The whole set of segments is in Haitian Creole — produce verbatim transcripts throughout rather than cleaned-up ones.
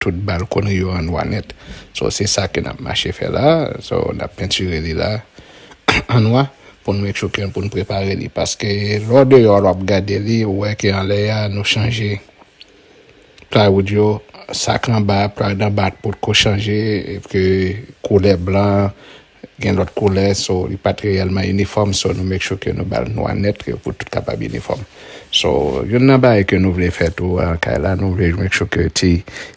tout balkoni yo an nwa nèt. So, se sa ke n ap mache fè la. So, n ap pentire li la an nwa pou n make sure ke pou n prepare li. Paske lè w deyò, lè w ap gade li, ou wè ke anlè a, nou chanje plywood yo, sa k anba, plywood anba potko chanje, epi koulè blan, gen lòt koulè, so li pa t reyèlman inifòm, so nou make sure ke nou ba l nwa nèt ke pou tout kapab inifòm. So, youn nan bagay ke nou vle fè tou an kay la, nou vle make sure ke ti,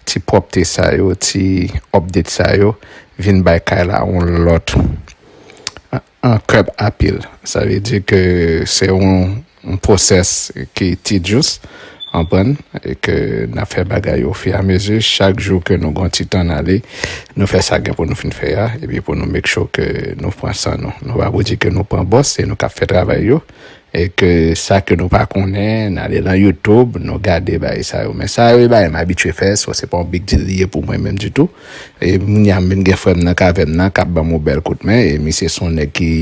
ti pwòpte sa yo, ti update sa yo, vin bay kay la yon lòt an curb appeal. Sa vle di ke se yon, yon pwosès ki tedious, konprann, e ke n ap fè bagay yo ofiyamezi. Chak jou ke nou gon ti tan n ale, nou fè sa gen pou nou fin fè a, epi pou nou make sure ke nou pran san nou. Nou pa pou di ke nou pran bòs, se nou k ap fè travay yo. E ke sa ke nou pa konnen, n ale nan YouTube, nou gade bagay sa yo. Men sa yo, e bagay m abitye fè, so se pa yon big deal li ye pou mwen menm ditou. E moun ya m vin gen frè m nan k avè m nan, k ap ban m yon bèl kout men, e misye se yon nèg ki,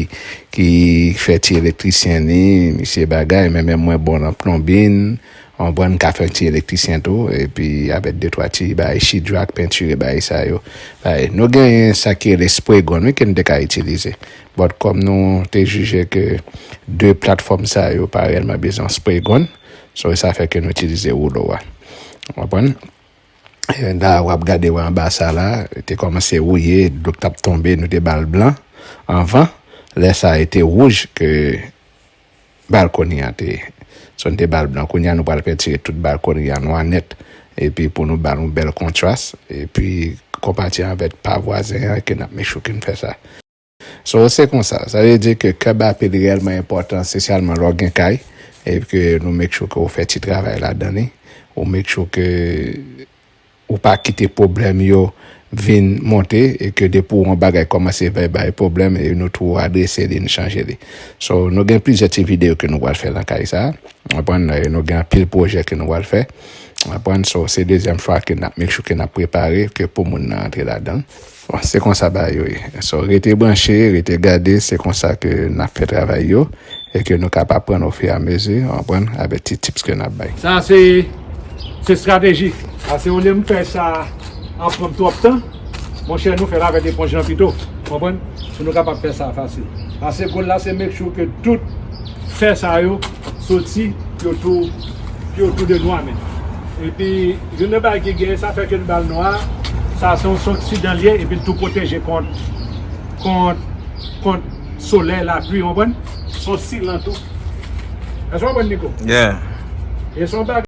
ki fè ti elektrisyen li, misye bagay, men menm mwen bon nan plonbin, konprann, m ka fè ti elektrisyen tou, epi avèk de twa ti bagay chidrak, pentire bagay sa yo. Bagay, nou genyen sa ki rele spray gun, wi, ke n te ka itilize. But kòm nou te jije ke de platfòm sa yo pa reyèlman bezwen spray gun, so sa fè ke nou itilize woulo a. Ou konprann? E la w ap gade wè anba sa la, te kòmanse wouye, dlo k t ap tonbe, nou te ba l blan anvan. Lè sa a, li te wouj ke balkoni an te. So, n te ba l blan. Kounye a, nou pral pentire tout balkoni an nwa nèt. Epi pou nou ba l yon bèl kontras. Epi konpati avèk pa vwazen an ke n ap make sure ke n fè sa. So, se konsa. Sa vle di ke curb appeal reyèlman enpòtan, espesyalman lè w gen kay. Epi ke nou make sure ke w fè ti travay ladan li. Ou make sure ke ou pa kite pwoblèm yo vin monte e ke depi yon bagay kòmanse bay, bay pwoblèm e nou tou adrese li, nou chanje li. So, nou gen plizyè ti videyo ke nou pral fè nan kay sa a. Konprann, e nou gen anpil pwojè ke nou pral fè. Konprann, so, se dezyèm fwa ke n ap make sure ke n ap prepare ke pou moun nan rantre ladan l. Bon, se konsa bagay yo ye. So, rete branche, rete gade, se konsa ke n ap fè travay yo. E ke nou kapab aprann ofiyamezi, konprann, avèk ti tips ke n ap bay. Sa se, se estrateji. Paske olye m fè sa ap pran m twòp tan, monchè, nou fè l avèk eponj lan pito. Konprann? Pou nou kapab fè sa fasil. Paske goal la, se make sure ke tout fè sa yo soti, yo tou, yo tou de nwa menm. Epi, youn nan bagay ki gen, sa fè ke n ba l nwa, sa se yon, se yon oksidan l ye, epi l tou pwoteje kont, kont, kont solèy, lapli, w konprann? Se yon silan tou. Èske w konprann, Nico? Yeah. E se yon bagay